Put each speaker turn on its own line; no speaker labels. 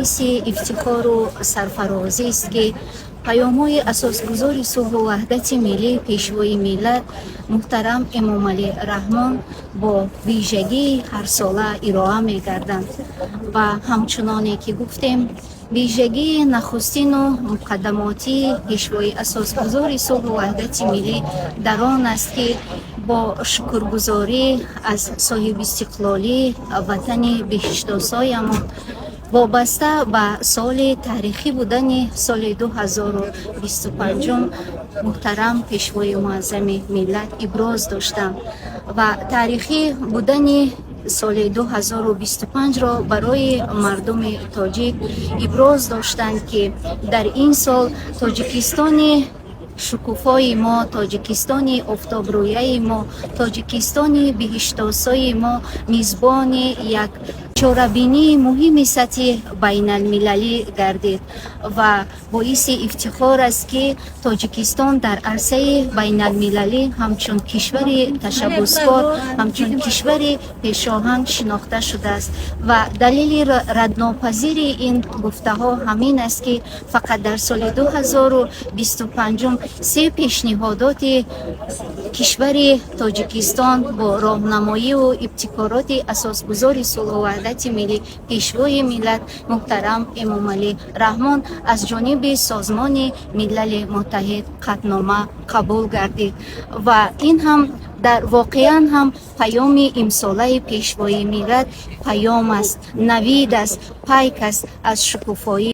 Боиси ифтихору сарфарозист, ки паёмҳои асосгузори сулҳу ваҳдати миллӣ, Пешвои миллат муҳтарам Эмомалӣ Раҳмон бо вижагии ҳарсола ироа мегарданд. Ва ҳамчуноне ки гуфтем, вижагии нахустину муқаддамотии Пешвои асосгузори сулҳу ваҳдати миллӣ дар он аст, ки бо шукргузорӣ аз соҳибистиқлолии ватани беҳиштосоямон, вобаста ба соли таърихӣ будани соли 2025, муҳтарам Пешвои муаззами миллат иброз доштанд ва таърихӣ будани соли 2025-ро барои мардуми тоҷик иброз доштанд, ки дар ин сол Тоҷикистони шукуфои мо, Тоҷикистони офтобрӯяи мо, Тоҷикистони биҳиштосои мо мизбони як чорабинии муҳими сатҳи байналмилалӣ гардид. Ва боиси ифтихор аст, ки Тоҷикистон дар арсаи байналмилалӣ ҳамчун кишвари ташаббускор, ҳамчун кишвари пешоҳанг шинохта шудааст. Ва далели раднопазири ин гуфтаҳо ҳамин аст, ки фақат дар соли 2025 се пешниҳодоти кишвари Тоҷикистон бо роҳнамоиву ибтикороти асосгузори сулҳу ваҳдати миллӣ, Пешвои миллат муҳтарам Эмомалӣ Раҳмон аз ҷониби Созмони Милали Муттаҳид қатънома қабул гардид. Ва ин ҳам дар воқеан ҳам паёми имсолаи Пешвои миллат паём аст, навид аст, пайк аст аз шукуфоӣ.